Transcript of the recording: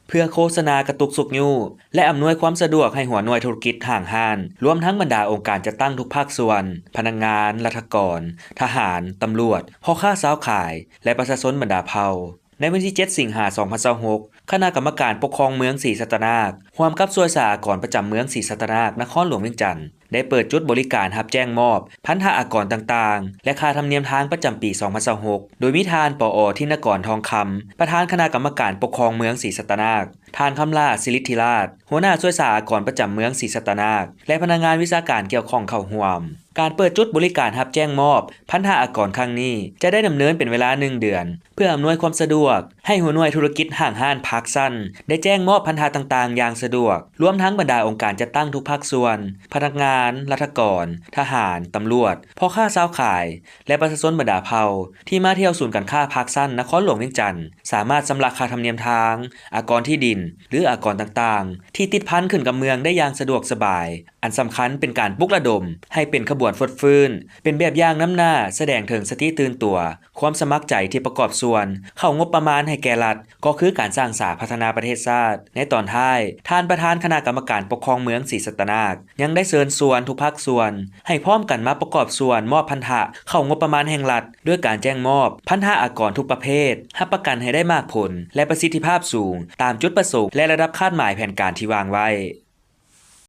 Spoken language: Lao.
ເພື່ອໂຄສະນາກະຕຸກຊຸກຍູ້ ແລະ ອຳນວຍຄວາມສະດວກໃຫ້ຫົວໜ່ວຍທຸລະກິດຫ້າງຮ້ານ, ລວມທັງບັນດາອົງການຈັດຕັ້ງທຸກພາກສ່ວນ, ພະນັກງານ, ລັດຖະກອນ, ທະຫານ, ຕຳຫຼວດ, ພໍ່ຄ້າຊາວຂາຍ ແລະ ປະຊາຊົນບັນດາເຜົ່າ. ໃນວັນທີເຈັດ ສິງຫາ ສອງພັນຊາວຫົກ ຄະນະກຳມະການປົກຄອງເມືອງສີສັດຕະນາກ ຮ່ວມກັບສ່ວຍສາອາກອນປະຈຳເມືອງສີສັດຕະນາກ ນະຄອນຫຼວງວຽງຈັນ ໄດ້ເປີດຈຸດບໍລິການຮັບແຈ້ງມອບພັນທະອາກອນຕ່າງໆ ແລະ ຄ່າທຳນຽມທາງປະຈຳປີສອງພັນຊາວຫົກ ໂດຍມີທ່ານ ປອ ທິນນະກອນ ທອງຄຳ ປະທານຄະນະກຳມະການປົກຄອງເມືອງສີສັດຕະນາກ, ທ່ານ ຄຳຫຼ້າ ສິລິດທິລາດ ຫົວໜ້າສ່ວຍສາອາກອນປະຈຳເມືອງສີສັດຕະນາກ ແລະ ພະນັກງານວິຊາການກ່ຽວຂ້ອງເຂົ້າຮ່ວມ. ການເປີດຈຸດບໍລິການຮັບແຈ້ງມອບພັນທະອາກອນຄັ້ງນີ້ ຈະໄດ້ດຳເນີນເປັນເວລາໜຶ່ງເດືອນ ເພື່ອອຳນວຍຄວາມສະດວກໃຫ້ຫົວໜ່ວຍທຸລະກິດຫ້າງຮ້ານພາກຊັ້ນ ໄດ້ແຈ້ງມອບພັນທະຕ່າງໆຢ່າງສະດວກ, ລວມທັງບັນດາອົງການຈັດຕັ້ງທຸກພາກສ່ວນ, ພະນັກງານ, ລັດຖະກອນ, ທະຫານ, ຕຳຫຼວດ, ພໍ່ຄ້າຊາວຂາຍ ແລະ ປະຊາຊົນບັນດາເຜົ່າ ທີ່ມາທ່ຽວສູນການຄ້າພາກຊັ້ນນະຄອນຫຼວງວຽງຈັນ ສາມາດຊຳລະຄ່າທຳນຽມທາງ, ອາກອນທີ່ດິນ ຫຼື ອາກອນຕ່າງໆ ທີ່ຕິດພັນຂຶ້ນກັບເມືອງໄດ້ຢ່າງສະດວກສະບາຍ. ອັນສຳຄັນເປັນການປຸກລະດົມໃຫ້ເປັນຂະບວນຟົດຟື້ນ, ເປັນແບບຢ່າງນຳໜ້າສະແດງເຖິງສະຕິຕື່ນຕົວ, ຄວາມສະໝັກໃຈທີ່ປະກອບສ່ວນເຂົ້າງົບປະມານໃຫ້ແກ່ລັດ, ກໍຄືການສ້າງສາພັດທະນາປະເທດຊາດ. ໃນຕອນທ້າຍ, ທ່ານປະທານຄະນະກຳມະການປົກຄອງເມືອງສີສັດຕະນາກ ຍັງໄດ້ເຊີນຊວນທຸກພາກສ່ວນ ໃຫ້ພ້ອມກັນມາປະກອບສ່ວນມອບພັນທະເຂົ້າງົບປະມານແຫ່ງລັດ ດ້ວຍການແຈ້ງມອບພັນທະອາກອນທຸກປະເພດ, ຮັບປະກັນໃຫ້ໄດ້ໝາກຜົນ ແລະ ປະສິດທິພາບສູງຕາມຈຸດປະສົງ ແລະ ລະດັບຄາດໝາຍແຜນການທີ່ວາງໄວ້.